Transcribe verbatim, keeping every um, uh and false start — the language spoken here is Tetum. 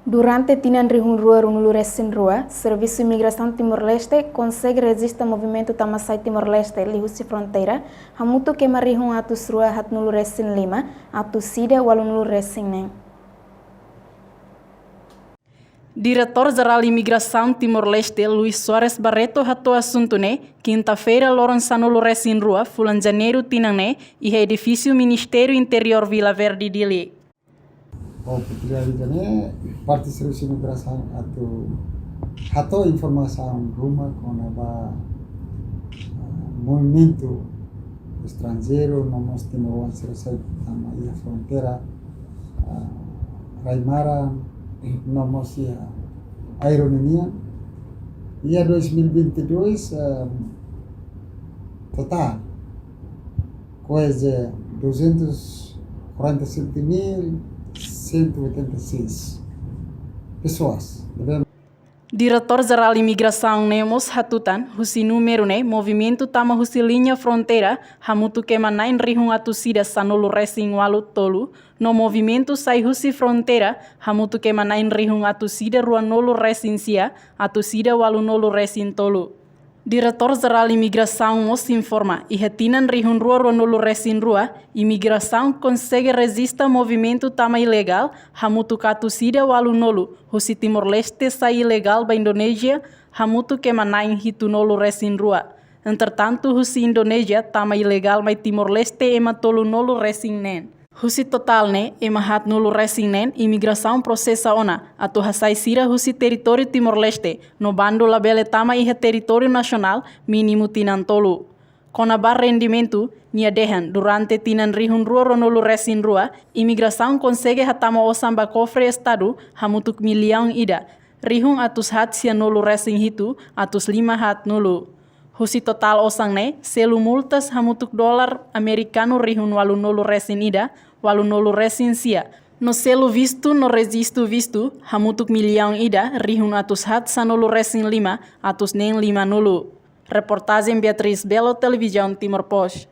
Durante tinan rihun rua ruanulu resin rua, Servisu Imigrasaun Timor-Leste konsege rejista movimentu tama sai Timor-Leste liuhusi fronteira, hamutuk ema rihun atus rua haatnulu resin lima, atus ida ualunulu resin neen. Diretór Jerál Imigrasaun Timor-Leste, Luis Soares Barreto, hato'o asuntu ne'e, kinta-feira, loron sanulu resin rua, fulan Janeiru tinan ne'e, iha edifísiu Ministériu Interiór Vila Verde, Dili. Oportunidade ne'e, parte Servisu Imigrasaun atu hato'o informasaun ruma kona-ba, ah, movimentu estranjeiru no mós timoroan sira sai tama iha fronteira, ah, rai-maran, no mós iha aéreu ninian. Iha dois mil e vinte e dois, ah, totál, quase duzentos quarenta e sete mil cento e oitenta e seis pessoas. Diretór Jerál Imigrasaun ne'e mós hatutan, husi númeru ne'e, movimentu tama husi liña fronteira, hamutuk ema na'in rihun atus ida sanulu resin ualu tolu, no movimentu sai husi fronteira, hamutuk ema na'in rihun atus ida ruanulu resin sia, atus ida ualunulu resin tolu. Diretór Jerál Imigrasaun mós informa, iha tinan rihun rua ruanulu resin rua, Imigrasaun konsege rejista movimentu tama ilegál, hamutuk atus ida ualunulu, husi Timor-Leste sai ilegál ba Indonézia, hamutuk ema na'in hitunulu resin rua. Entretantu, husi Indonézia tama ilegál mai Timor-Leste ema tolunulu resin neen. Husi totál ne'e, ema haatnulu resin neen, Imigrasaun prosesa ona, atu hasai sira husi territóriu Timor-Leste, no bandu labele tama iha territóriu nasionál, mínimu tinan tolu. Kona-ba rendimentu, nia dehan, durante tinan rihun rua ruanulu resin rua, Imigrasaun konsege hatama osan ba kofre Estadu, hamutuk millaun ida, rihun atus haat sianulu resin hitu, atus lima haatnulu. Husi totál osan ne'e, selu multas hamutuk dolar amerikanu rihun ualunulu resin ida, ualunulu resin sia. No selu vistu no rejistu vistu, hamutuk millaun ida, rihun atus haat sanulu resin lima, atus neen limanulu. Reportajen Beatriz Belo, Televizaun Timor Post.